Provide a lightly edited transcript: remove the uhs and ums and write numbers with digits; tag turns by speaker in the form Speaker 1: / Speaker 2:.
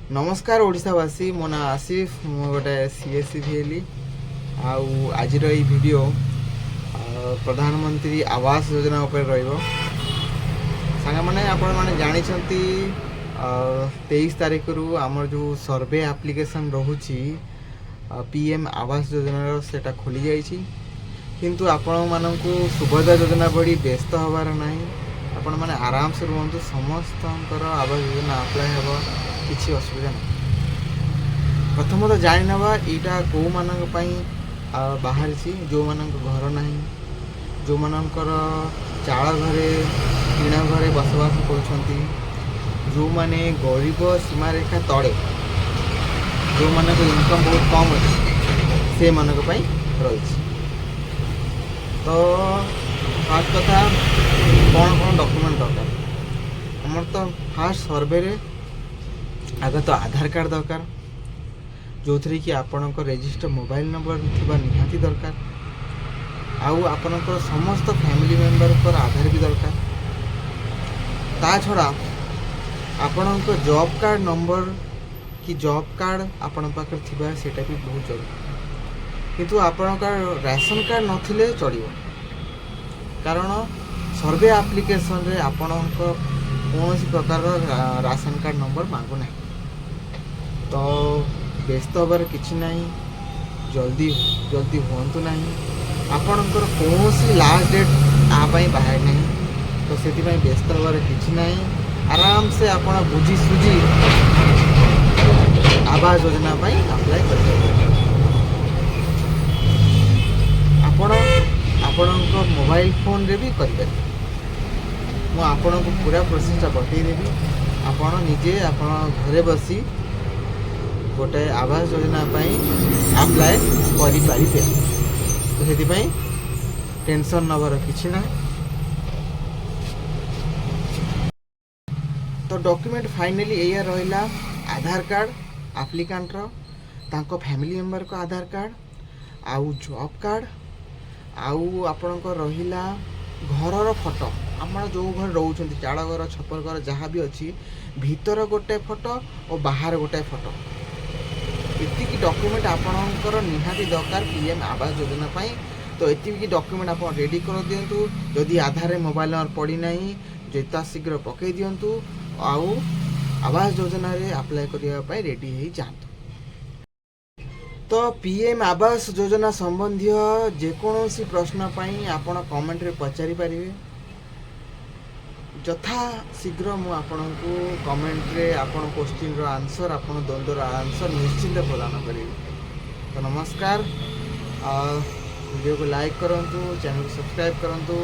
Speaker 1: ନମସ୍କାର ଓଡ଼ିଶାବାସୀ, ମୋ ନାଁ ଆସିଫ। ମୁଁ ଗୋଟେ ସିଏସ୍ ସି ଭିଏଲି। ଆଉ ଆଜିର ଏଇ ଭିଡ଼ିଓ ପ୍ରଧାନମନ୍ତ୍ରୀ ଆବାସ ଯୋଜନା ଉପରେ ରହିବ। ସାଙ୍ଗମାନେ, ଆପଣମାନେ ଜାଣିଛନ୍ତି, 23 ତାରିଖରୁ ଆମର ଯେଉଁ ସର୍ଭେ ଆପ୍ଲିକେସନ୍ ରହୁଛି ପିଏମ୍ ଆବାସ ଯୋଜନାର, ସେଇଟା ଖୋଲି ଯାଇଛି। କିନ୍ତୁ ଆପଣମାନଙ୍କୁ ସୁଭଦ୍ରା ଯୋଜନା ଭଳି ବ୍ୟସ୍ତ ହେବାର ନାହିଁ। ଆପଣମାନେ ଆରାମସେ ରୁହନ୍ତୁ। ସମସ୍ତଙ୍କର ଆବାସ ଯୋଜନା ଆପ୍ଲାଏ ହେବ, କିଛି ଅସୁବିଧା ନାହିଁ। ପ୍ରଥମତଃ ଜାଣିନେବା ଏଇଟା କେଉଁମାନଙ୍କ ପାଇଁ ବାହାରିଛି। ଯେଉଁମାନଙ୍କ ଘର ନାହିଁ, ଯେଉଁମାନଙ୍କର ଚାଳ ଘରେ, ଟିଣ ଘରେ ବସବାସ କରୁଛନ୍ତି, ଯେଉଁମାନେ ଗରିବ ସୀମାରେଖା ତଳେ, ଯେଉଁମାନଙ୍କ ଇନକମ୍ ବହୁତ କମ୍ ଅଛି, ସେମାନଙ୍କ ପାଇଁ ରହିଛି। ତ ଫାର୍ଷ୍ଟ କଥା, କ'ଣ କ'ଣ ଡକୁମେଣ୍ଟ ଦରକାର ଆମର? ତ ଫାର୍ଷ୍ଟ ସର୍ଭେରେ ଆଗ ତ ଆଧାର କାର୍ଡ଼ ଦରକାର, ଯେଉଁଥିରେ କି ଆପଣଙ୍କ ରେଜିଷ୍ଟର ମୋବାଇଲ ନମ୍ବର ଥିବା ନିହାତି ଦରକାର। ଆଉ ଆପଣଙ୍କର ସମସ୍ତ ଫ୍ୟାମିଲି ମେମ୍ବରଙ୍କର ଆଧାର ବି ଦରକାର। ତା ଛଡ଼ା ଆପଣଙ୍କ ଜବ୍ କାର୍ଡ଼ ନମ୍ବର କି ଜବ୍ କାର୍ଡ଼ ଆପଣଙ୍କ ପାଖରେ ଥିବା, ସେଇଟା ବି ବହୁତ ଜରୁରୀ। କିନ୍ତୁ ଆପଣଙ୍କର ରାସନ କାର୍ଡ଼ ନଥିଲେ ଚଳିବ, କାରଣ ସର୍ଭେ ଆପ୍ଲିକେସନରେ ଆପଣଙ୍କ କୌଣସି ପ୍ରକାରର ରାସନ କାର୍ଡ଼ ନମ୍ବର ମାଗୁନାହିଁ। ତ ବ୍ୟସ୍ତ ହେବାର କିଛି ନାହିଁ, ଜଲ୍ଦି ଜଲ୍ଦି ହୁଅନ୍ତୁ ନାହିଁ। ଆପଣଙ୍କର କୌଣସି ଲାଷ୍ଟ ଡେଟ୍ ଆ ପାଇଁ ବାହାରି ନାହିଁ, ତ ସେଥିପାଇଁ ବ୍ୟସ୍ତ ହେବାର କିଛି ନାହିଁ। ଆରାମସେ ଆପଣ ବୁଝି ସୁଝି ଆବାସ ଯୋଜନା ପାଇଁ ଆପ୍ଲାଏ କରିପାରିବେ। ଆପଣ ଆପଣଙ୍କ ମୋବାଇଲ ଫୋନରେ ବି କରିପାରିବେ। ମୁଁ ଆପଣଙ୍କୁ ପୁରା ପ୍ରୋସେସଟା ବତେଇଦେବି। ଆପଣ ନିଜେ ଆପଣ ଘରେ ବସି ଗୋଟେ ଆବାସ ଯୋଜନା ପାଇଁ ଆପ୍ଲାଏ କରିପାରିବେ। ତ ସେଥିପାଇଁ ଟେନସନ୍ ନେବାର କିଛି ନାହିଁ। ତ ଡକ୍ୟୁମେଣ୍ଟ ଫାଇନାଲି ଏଇଆ ରହିଲା: ଆଧାର କାର୍ଡ଼ ଆପ୍ଲିକାଣ୍ଟର, ତାଙ୍କ ଫ୍ୟାମିଲି ମେମ୍ବରଙ୍କ ଆଧାର କାର୍ଡ଼, ଆଉ ଜବ୍ କାର୍ଡ଼, ଆଉ ଆପଣଙ୍କ ରହିଲା ଘରର ଫଟୋ। ଆପଣ ଯେଉଁ ଘରେ ରହୁଛନ୍ତି, ଚାଳ ଘର, ଛପର ଘର, ଯାହା ବି ଅଛି, ଭିତର ଗୋଟେ ଫଟୋ ଓ ବାହାର ଗୋଟେ ଫଟୋ। ଏତିକି ଡକ୍ୟୁମେଣ୍ଟ ଆପଣଙ୍କର ନିହାତି ଦରକାର ପିଏମ୍ ଆବାସ ଯୋଜନା ପାଇଁ। ତ ଏତିକି ଡକ୍ୟୁମେଣ୍ଟ ଆପଣ ରେଡ଼ି କରିଦିଅନ୍ତୁ। ଯଦି ଆଧାରରେ ମୋବାଇଲ ନମ୍ବର ପଡ଼ିନାହିଁ, ଯଥା ଶୀଘ୍ର ପକାଇ ଦିଅନ୍ତୁ ଆଉ ଆବାସ ଯୋଜନାରେ ଆପ୍ଲାଏ କରିବା ପାଇଁ ରେଡ଼ି ହେଇଯାଆନ୍ତୁ। ତ ପିଏମ୍ ଆବାସ ଯୋଜନା ସମ୍ବନ୍ଧୀୟ ଯେକୌଣସି ପ୍ରଶ୍ନ ପାଇଁ ଆପଣ କମେଣ୍ଟରେ ପଚାରି ପାରିବେ। ଯଥା ଶୀଘ୍ର ମୁଁ ଆପଣଙ୍କୁ କମେଣ୍ଟରେ ଆପଣ କୋଶ୍ଚିନ୍ର ଆନ୍ସର୍, ଆପଣ ଦ୍ୱନ୍ଦ୍ୱର ଆନ୍ସର୍ ନିଶ୍ଚିନ୍ତ ପ୍ରଦାନ କରିବି। ତ ନମସ୍କାର। ଭିଡ଼ିଓକୁ ଲାଇକ୍ କରନ୍ତୁ, ଚ୍ୟାନେଲକୁ ସବସ୍କ୍ରାଇବ୍ କରନ୍ତୁ।